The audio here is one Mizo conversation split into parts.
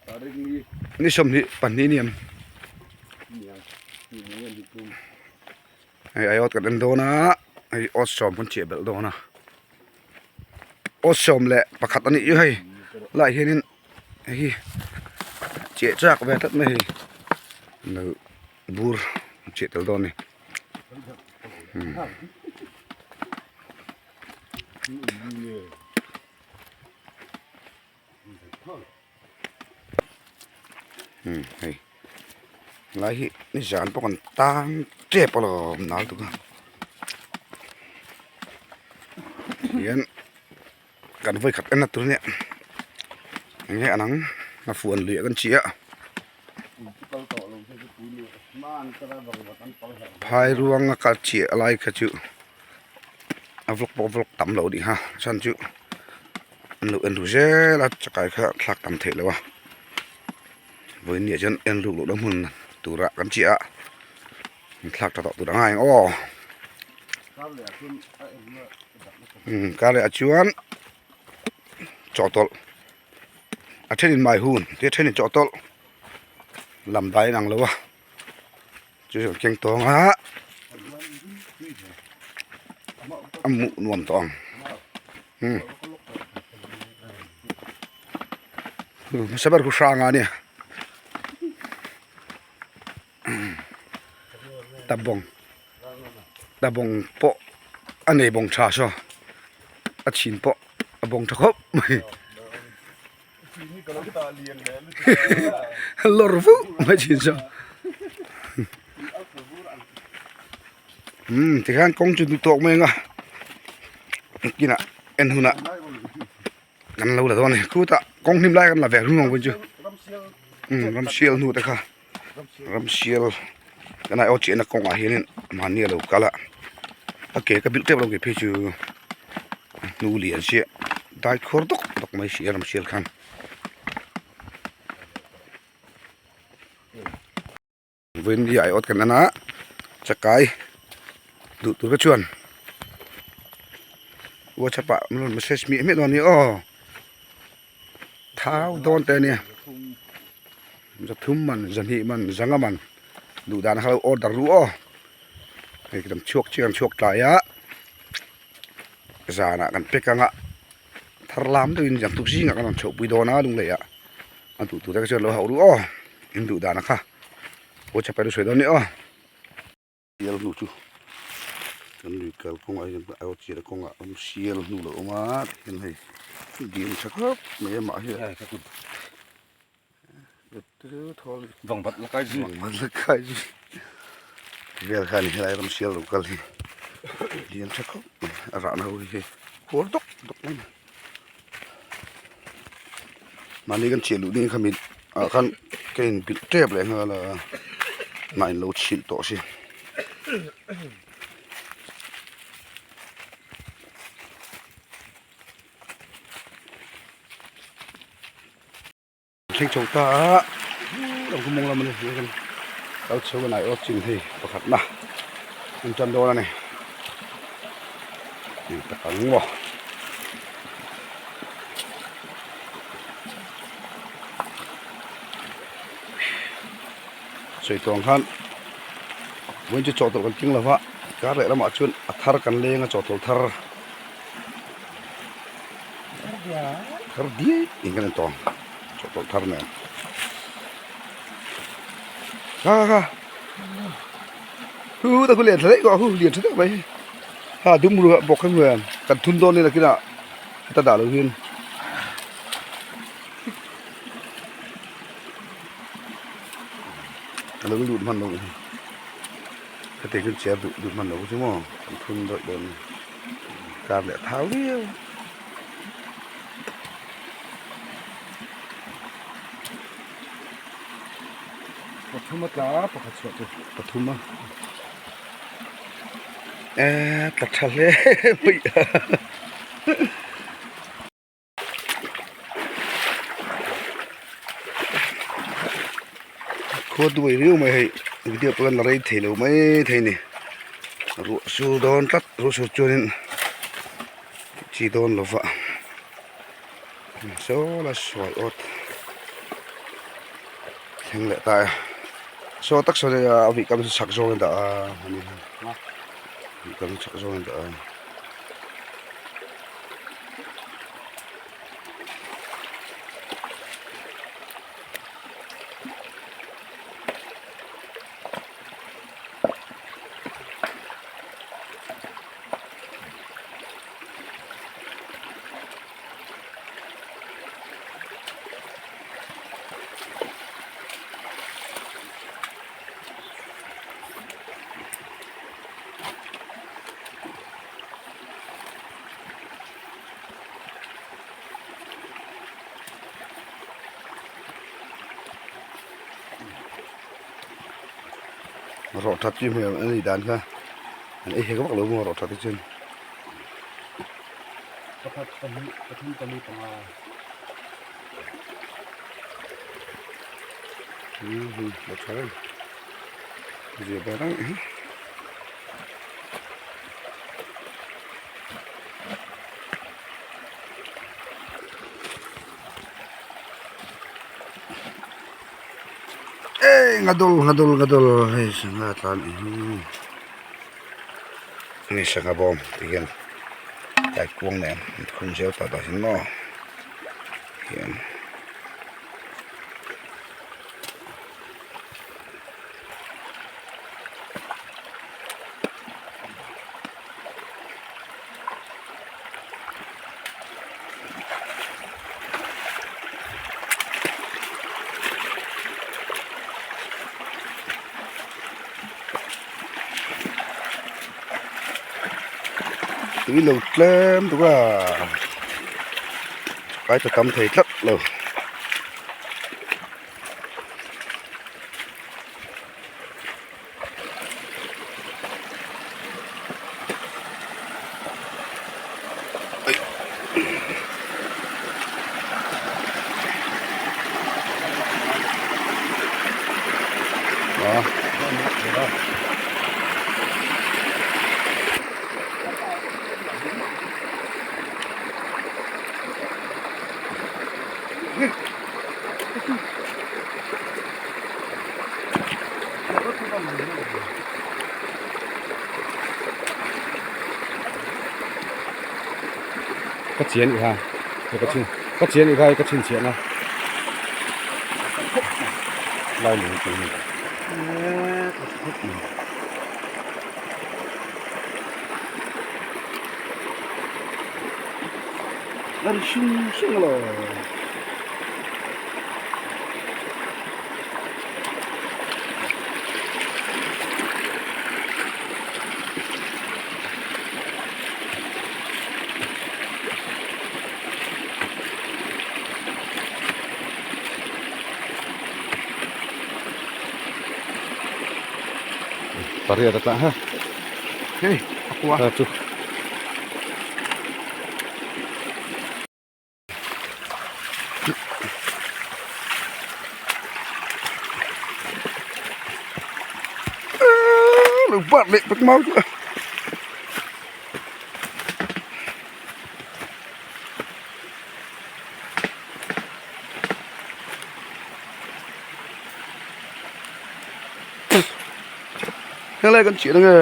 Ni 22 ni em? Hei aiawt kan en dawn a, hei awt sawm kan chiah belh dawn a. Awt 11 a nih hi hei lai hianin hei hi chiah chak ve tlat mai hei lo bur chiah tel dawn a ni. Hei lai hi nizan pawh kan tang tep alawm nal tuk a hian kan vawi khat en na tur ania enge an ang a fuan luih ah kan chi a phai ruanga kal chiah lai kha chu a vlog pawh a vlog tam lo a ni kha a chhan chu. An lo en ru zel a chakai kha thlak tam theih loh a vawiin ah chuan en ruk lohna hmun turah kan chiah a an thlak tha tawh tur a ngai ang aw umm kar leh ah chuan chawhtawlh a thenin mai hun te a thenin chawhtawlh lam dai a inang lo a chu chu keng tawng a a hmuh nuam tawh ang. Hmasa ber khu hrang a nia tabawng tabawng pawh a nei bawng tha saw a chhin pawh a bawng tha khawp mai lawr vuk mai thin saw umm tikhian kawng chu duh tawk mai ang a kinah en hunah kan lo la dawn a ni khutah kawng hnim lai kan la ve hlum ang pawh chu umm ram sial hnu te kha ram sial kan aiawh chiahna kawngah hianin mahni a lo kal a a ke ka bilh tep lo ke phei chu a hnu lian chiah dai khuar dawk dawk mai si a ram sial khan. Vawiin hi aiawt kan en a chakai duh tur te chuan whatsapp ah min rawn message miah miah dawn a ni aw thau dawn te a nia zathum man zahnih man zanga man duh dan kha lo order ru aw hei kan chhuak chiang chhuak tlai a zanah kan pack anga thar lam deuhin zan tuk zingah kan rawn chhoh pui dawn a lunglei ah. A duh tur te chuan lo hauh ru aw in duh dan a kha WhatsApp ah sawi dawn ni aw sial hnu chu kan lui kal kawngah hian a chian kawngah awm sial hnu lo awm a tihian hei dil tha khawp mai a mah hi vangvat la kai zui vangvat la kai zui vel khan helai ram sial lo kal hi dil tha khawp mai a rahna ho hi hei khuar dawk dawk mai a ni. Mahni kan chhiah luh ding kha mit ah khan ka in bilh tep leh nghal a hnah in lo chhilh tawh si. Thleng chho ta a ram khu mawng lam a ni hei kan kal chho a nai awt chin hei pakhat na an tan dawn a ni hei tak ang maw. Sawi tawng khan vawiin chu chawhtawlh kan tling lova kar leh lamah chuan a thar kan leng a chawhtawlh thar thar diai in kan en tawng chawhtawlh thar nen kha kha kha hu ta khu lian tha daih kawh hu lian tha deuh mai ha dum ruah bawk kha hmuh kan thun dawn nia kinah heta dah lo hian. A lo lut hman lo hetiang hian chair duh duh hman lo chu maw an thun dawih dawn a ni kar leh a thau viau. Pathum a tla a pakhat chhuah chu pathum a eee tla tha hle mai a. Khua duai riau mai hei video pawh hian la rei thei lo mai thei a ni ruah sur dawn tlat ruah sur chuanin chi dawn lo va saw la sawi awt. Thleng leh ta e. Saw tak sawn hei a vih kam chu chhak zawng a dah a ani vih kam chu chhak zawng a dah a. Rawh that chi hmel a nih dan kha an ei hek vak lo maw rawh that hi chuan. Pakhat pahnih pathum pali panga. A tha reng zia ber ang hi. Ey ngadul ngadul ngadul hei sangha tlan hi ni sangha bawm ti hian tai kuang nen an khum zel ta dah hian maw hian. Tui lo tlem tuk a kai ta tam thei tlat lo. Ka chian i ha ka chin ka chian i kha ka chin chian a lai lung chu ni An hring hring lo. Pariat a tla ha. Hei, a kua. Ta chu. Lo bat leh vek mau chu a. Helai kan chih ange.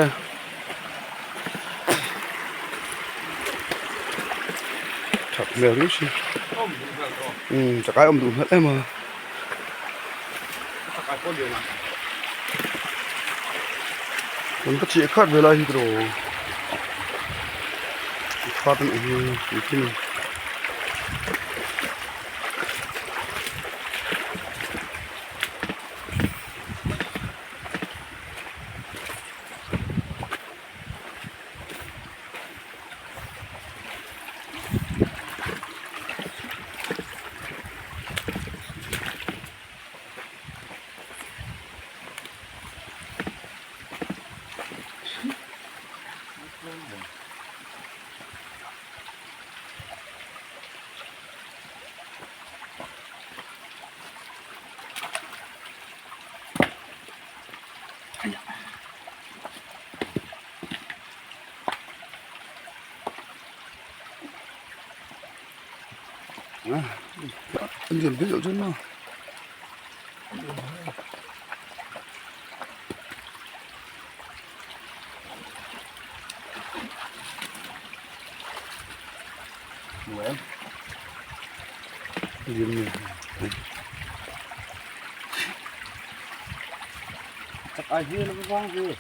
That hmel riau si. Umm chakai awm duh hmel em a. Kan ka chih khat ve lai hi tiraw. Khat an awm hi thin. An lian viau chuan maw. Chak ai hi nó vang gì.